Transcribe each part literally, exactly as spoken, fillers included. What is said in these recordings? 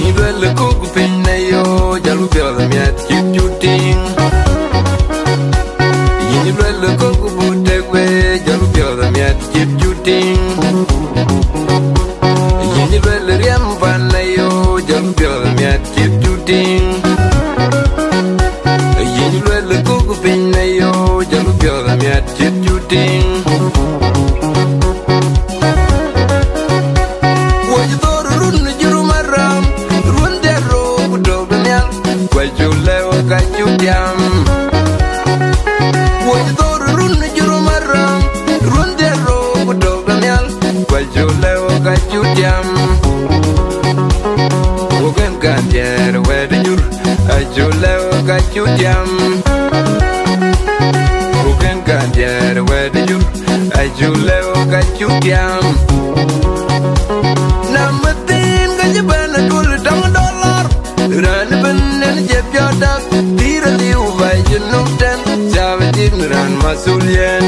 Yïn luel kuk piny na yo, jal ku piɔth miɛt cït cu tïŋ. Yïn luel kuk but tek we, jal ku piɔth miɛt cït cu tïŋ. Yïn luel riɛm pan na yo, jal ku piɔth miɛt cït cu tïŋ. Yïn luel kuk piny na yo, jal ku piɔth miɛt cït cu tïŋ. Wo cï thor run jur maram, run diɛt rou ku tök de nhial, ku acu lɛ̈u ka cu tiam. Wo cï thor run jur maram, run diɛt rou ku tök de nhial, ku acu lɛ̈u ka cu tiam. Wo kën kan diɛɛr wɛ̈t jur, acu lɛ̈u ka cu tiam. Ku kën kan diɛɛr wɛ̈t jur, acu lɛ̈u ka cu tiam. Na mathin ka cï bɛ̈n atul tɔŋ dollar, raan ëbën nɛn cï piɔ̈ɔ̈t dak, pïïr aliu ba cï nuk tɛ̈n, ca bï cïn raan mathuliɛn.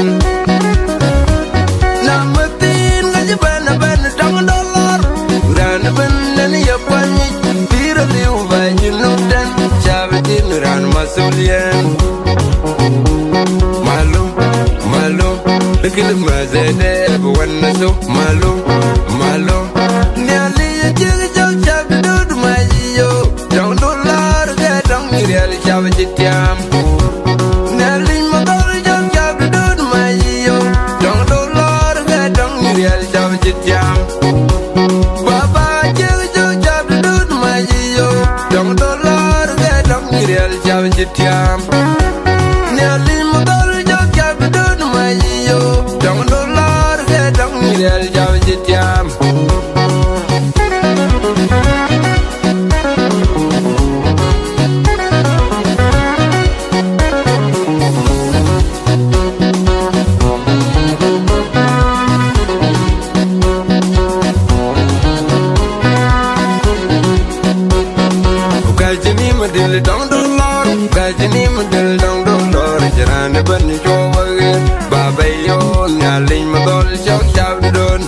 Na mathin ka cï bɛ̈n abɛ̈n tɔŋ dollar, raan ëbën nɛn ye kuany yic, pïïr aliu ba cï nuk tɛ̈n, ca bï cïn raan mathuliɛn. Malo, malo, kil mazede bu wan naso. Malo, malo, Nhialic ye cïk cök cap dut mac yo, tɔŋ dollar ke tɔŋ riɛl cap cï tiam. Nhialic ma dhɔl cök cap dut mac yo, tɔŋ dollar ke tɔŋ riɛl cap cï tiam. Baba cïk cök cap dut mac yo, tɔŋ dollar ke tɔŋ riɛl cap cï tiam. Nhialic ma dhɔl cök cap dut mac yo, tɔŋ dollar ke tɔŋ riɛl cap cï tiam. Ku ka cïn yï madil dɔŋ dollar, ku ka cïn yï madil dɔŋ dollar, cï raan ëbën cuɔp aɣeer. Baba yo, Nhialic ma dhɔl cök cap dut.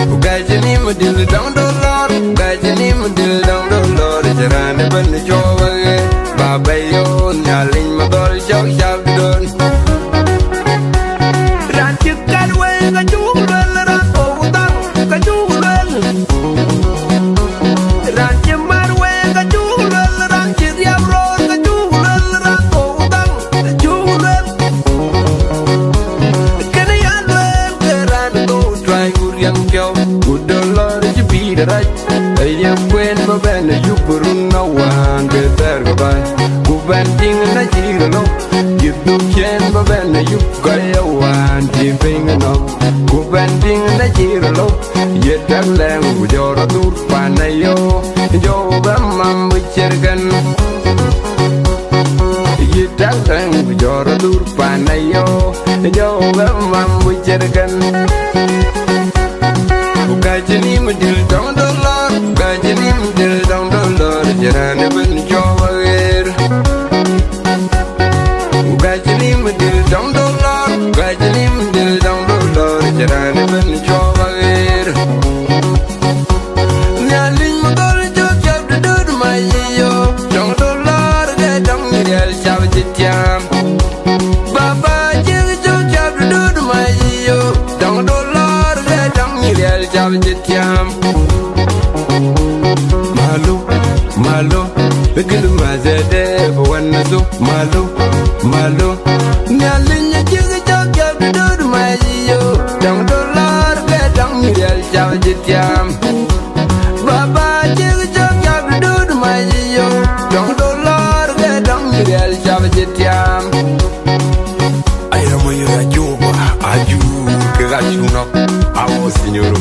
Ku ka cïn yï madil dɔŋ dollar, ku ka cïn yï madil dɔŋ dollar, cï raan ëbën cuɔp aɣeer. Baba yo, Nhialic ma dhɔl cök cap dut. Raan cï kat wei ka cuk luel, raan thou dhäŋ ka cuk luel. Raan cï mar wei ka cuk luel, raan cï riɛp roor ka cuk luel, raan thou dhäŋ ka cuk luel. Kënë ya luel ke raan thou tuany ku riɛŋ piɔ̈u, ku dollar cï pïïr rac. Aye kuen ba bɛ̈n ayup run awään ke thɛɛr ke baai, ku bɛ̈n tïŋ na cï ke lɔ̈u. Yï dhuk ciɛɛn ba bɛ̈n ayup kɔc awään cï piny ke nɔ̈k, ku bɛ̈n tïŋ na cï ke lɔ̈u. Ye tɛ̈k lɛ̈ŋ ku jɔ̈ɔ̈r adhur pan ayo, jɔ̈u bɛ mam bï ciɛ̈t kɛn. Yï tɛ̈k lɛ̈ŋ ku jɔ̈ɔ̈r adhur pan ayo, jɔ̈u bɛ mam bï ciɛ̈t kɛn. Ku ka cïn yï madil dɔŋ dollar, ku ka cïn yï madil dɔŋ dollar, cï raan ëbën cuɔp aɣeer. Ku ka cïn yï madil dɔŋ dollar, ku ka cïn yï madil dɔŋ dollar, cï raan ëbën cuɔp aɣeer. Nhialic ma dhɔl cök cap dut mac yo, dɔŋ dollar ke dɔŋ riɛl cap cï tiam. Baba cïk cök cap dut mac yo, dɔŋ dollar ke dɔŋ riɛl cap cï tiam. Malo, malo, kil mazede bu wan naso. Malo, malo, Nhialic ye cïk cök cap dut mac yo, dɔŋ dollar ke dɔŋ riɛl cap cï tiam. Baba cïk cök cap dut mac yo, dɔŋ dollar ke dɔŋ riɛl cap cï tiam. Ayamo yo ajuba, aju ke ga cunok, awo signor.